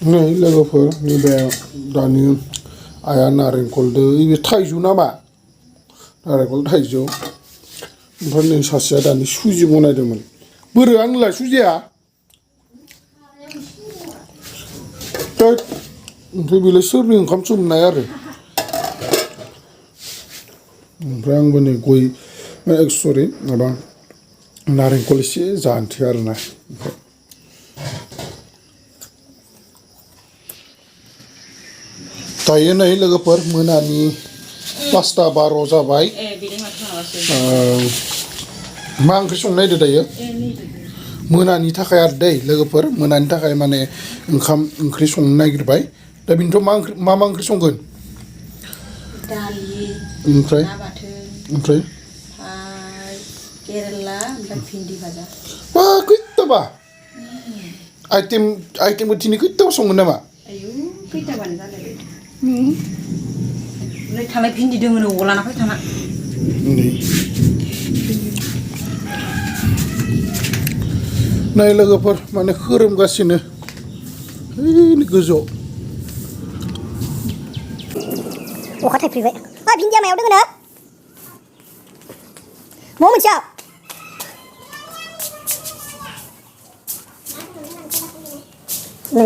नै लोगोफोर नैबे दानि आइया नारेंखलदो बे थाइजौ नामा नारेंखल थाइजौ ओमफ्राय नै सासेया दानि सुजि बनायदोंमोन बोरो आंलाय सुजिया ओमफ्राय बेलाय सोरनि ओंखाम सोमनाय आरो ओमफ्राय आंबो नै गय सरि माबा नारेंखल एसे जानोसै आरोना दायो नै लोगोफोर मोनानि 5:12 जाबाय मा ओंख्रि संनो नायदो दायो मोनानि थाखाय आरो दै लोगोफोर मोनानि थाखाय माने ओंखाम ओंख्रि संनो नागिरबाय दा बेनोथ' मा ओंख्रि संगोन दालि ओमफ्राय ना बाथोन ओमफ्राय केरेला ओमफ्राय भिन्दि भाजा बा खैथाबा आइटेमबो दिनै खैथाबा संगोन नामा आयु खैथाबानो जालायबाय नै थांनाय भिन्दि दोङो न'आव लाना फैखाना नै लोगोफोर माने खोरोमगासिनो ओइ गोजौआव अखा थाइफ्रिबाय भिन्दिया मायाव दोङो नो म' मोनसेयाव नै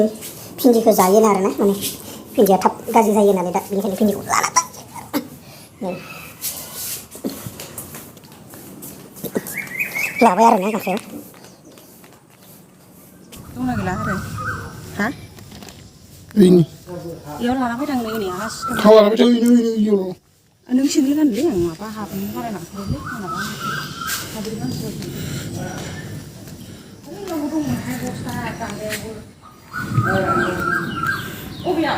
भिन्दिखौ जायो आरोना माने भिन्दिया थाब गाज्रि जायो नालाय दा बेनिखायनो भिन्दिखौ लाना लाबाय आरोना आखायाव दंना गैला आरो हा ओइनि इयाव लाना फैथांनो नै आहा थाव लाना फैदो ओइयाव नों सिंगल गानलै आं माबा हाबनो बारायलांथारलै माबा हाद्रि गांसो ओइयावबो दंमोनहाय बस्था गामलायावबो अबेया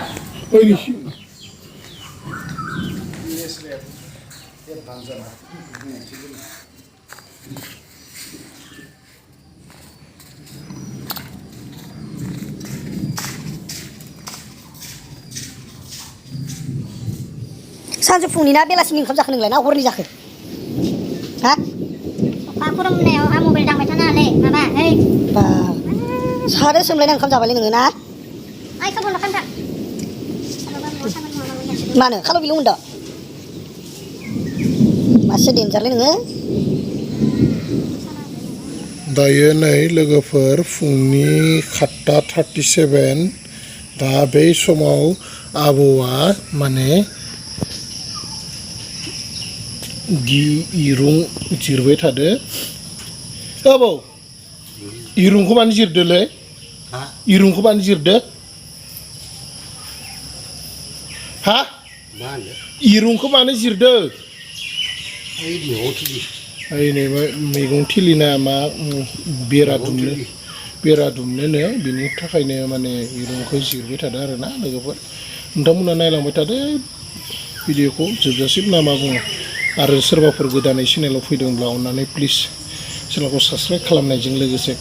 ओइनि सानजौफुनि ना बेलासिनि ओंखाम जाखो नोंलाय ना हरनि जाखो हा अखा खोरोमनायाव आं मबाइल दांबाय थानाङालै माबा ओइ बा सादो सोमलायना ओंखाम जाबायलै नोङो ना ओइ खबर लाखानोखा मानो खाल' बिल' मोनदो मासे देनजारलै नोङो दायो नै लोगोफोर फुंनि 7:37 दा बे समाव आबौआ माने इरुं जिरबाय थादो आबौ इरुंखौ मानो जिरदोलै इरुंखौ मानो जिरदो हा इरुंखौ मानो जिरदो ओइ नै मैगं थिलिना मा बेरा दुमनोनो बिनि थाखायनो माने इरुंखौ जिरबाय थादो आरोना लोगोफोर नोंथांमोना नायलांबाय थादो भिडिअखौ जोबजासिम ना मा बुङो आरो सोरबाफोर गोदानै चेनेलाव फैदोंब्ला अननानै प्लिज चेनेलखौ साबस्क्राइब खालामनायजों लोगोसे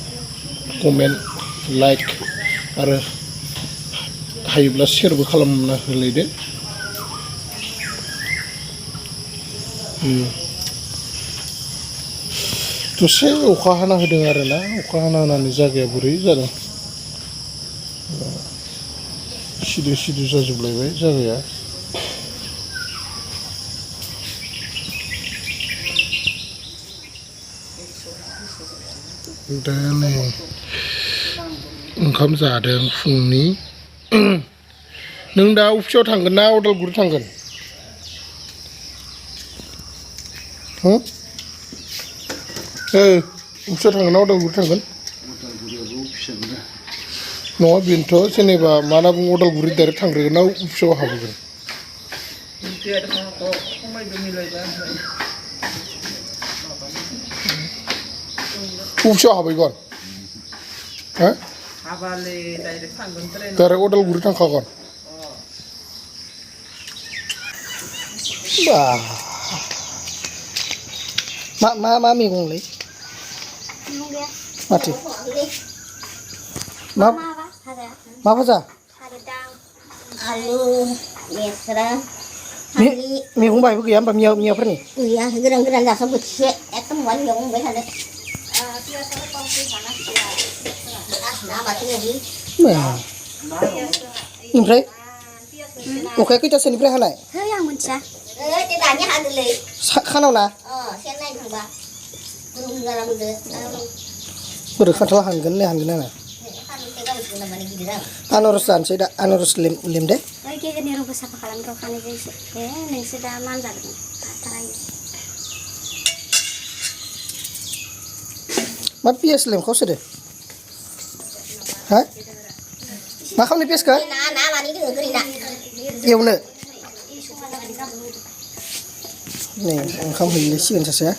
कमेन्ट लाइक आरो हायोब्ला शेयारबो खालामना होलायदो दसे अखा हाना होदों आरोना अखा हाना होनानै जायगाया बोरै जादों सिदो जाजोबलायबाय जायगाया दा नै ओंखाम जादों फुंनि नों दा अफिसाव थांगोन ना उदालगुरि थांगोन अफिसाव थांगोन ना उदालगुरि थांगोन नङा बेनोथ' जेनेबा मा होनना बुङो उदालगुरि डाइरेक्ट थांग्रोगोन ना अफिसाव हाबहैगोन अफिसाव हाबहैगोन हो डाइरेक्ट उदालगुरि थांखागोन मा मैगंलै माथो मा भाजा आलु लेस्रा मैगं बायबो गैया होमबा मियाफोरनि गैया गोरान जाखो बोथिसे एकदम मोजां मैगं मोनबाय थादो ना बाथोन एवो ओमफ्राय अखाया खैथासोनिफ्राय हानाय Hơi ăn mình sao? Cái đàn nhá ăn được lấy. खानाव ना Xem này thằng bà. Rung ra làm được. बोरै खान्थाल हानगोन आंना Ăn cái gạo của nó mà đi ra. आनारस जानोसै दा आनारस लेम दे Hơi kia cái này rong besar pakalan rokan aja sih. Neng sudah manjat. Tarai. मा पियास लेमखौ सोदो हा मा खालामनो पियासखौ Ná mà đi được cái này. एवनो नै ओंखाम हैलायसिगोन सासेया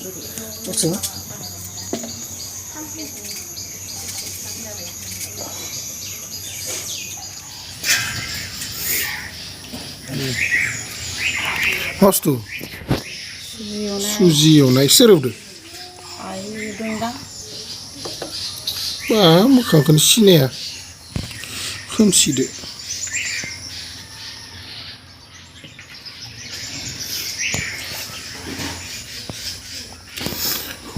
दसेनो Hostu. Suji एवनाय सोर एवदो Ayo dendang. मा मोखांखौनो सिनाया खोमसिदो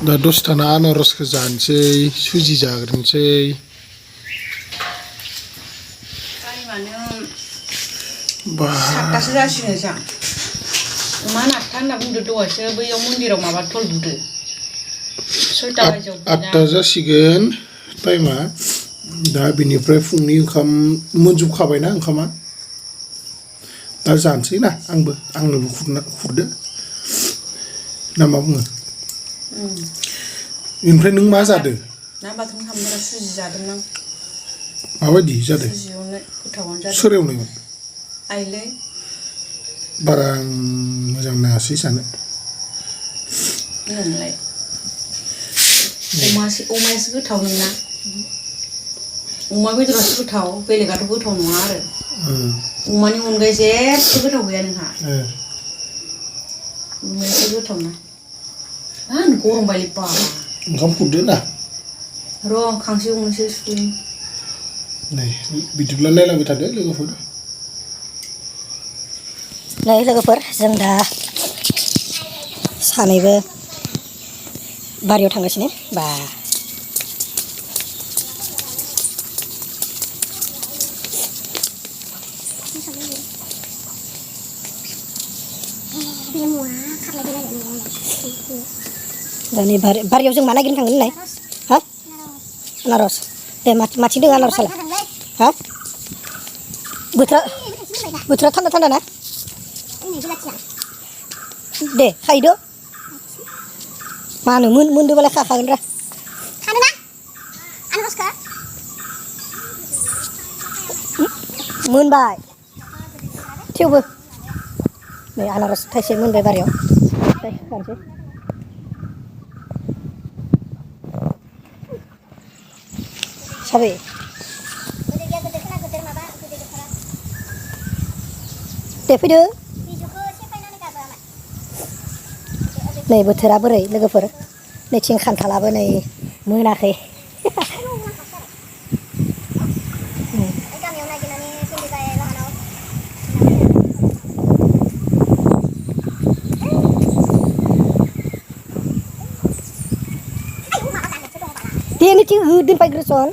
दा दसे थाना आनारसखौ जानोसै सुजि जाग्रोनोसै Mana बा सातथासो जासिगोन जां अमा नाथथा होनना बुंदो दहायसो बैयाव मन्दिराव माबा टल बुदो 6टा बाजियाव आठथा जासिगोन टाइमा दा बिनिफ्राय फुंनि ओंखाम मोनजोबखाबायना ओंखामा दा जानोसै ना आंनोबो खुरदो ना मा बुङो बेनिफ्राय नों मा जादो ना बाथोन खालामदों सुजि जादों आं माबायदि जादो सुजि एवनाय गोथावानो जादों सोर एवनायमोन आइलै बारा आं मोजां नाङासै जानो नोंलाय अमायासो गोथाव नोंना अमा बेदरासो गोथाव बेलेगाथ' गोथाव नङा आरो अमानि अनगायै जेबो गोथाव गैया नोंहा अमायासो गोथाव ना गरम बायलै बा ओंखाम खुरदो ना र' खांसि गंनैसो सुनि नै बिदिब्ला नायलांबाय थादो लोगोफोर नै लोगोफोर जों दा सानैबो बारियाव थांगासिनो बा दा नै बारियाव जों मा नागिरनो थांगोन होनलाय हा आनारस दे माथिं दङ आनारसालाय हा बोथोरा थान्दा ना दे खायदो मानो मोनदोबालाय खाखागोन रा मोनबाय थेवबो नै आनारस थाइसे मोनबाय बारियाव खानोसै साबे दे फैदो नै बोथोरा बोरै लोगोफोर नैथिं खान्थालाबो नै मोनाखै dia ni cing doonfaygrison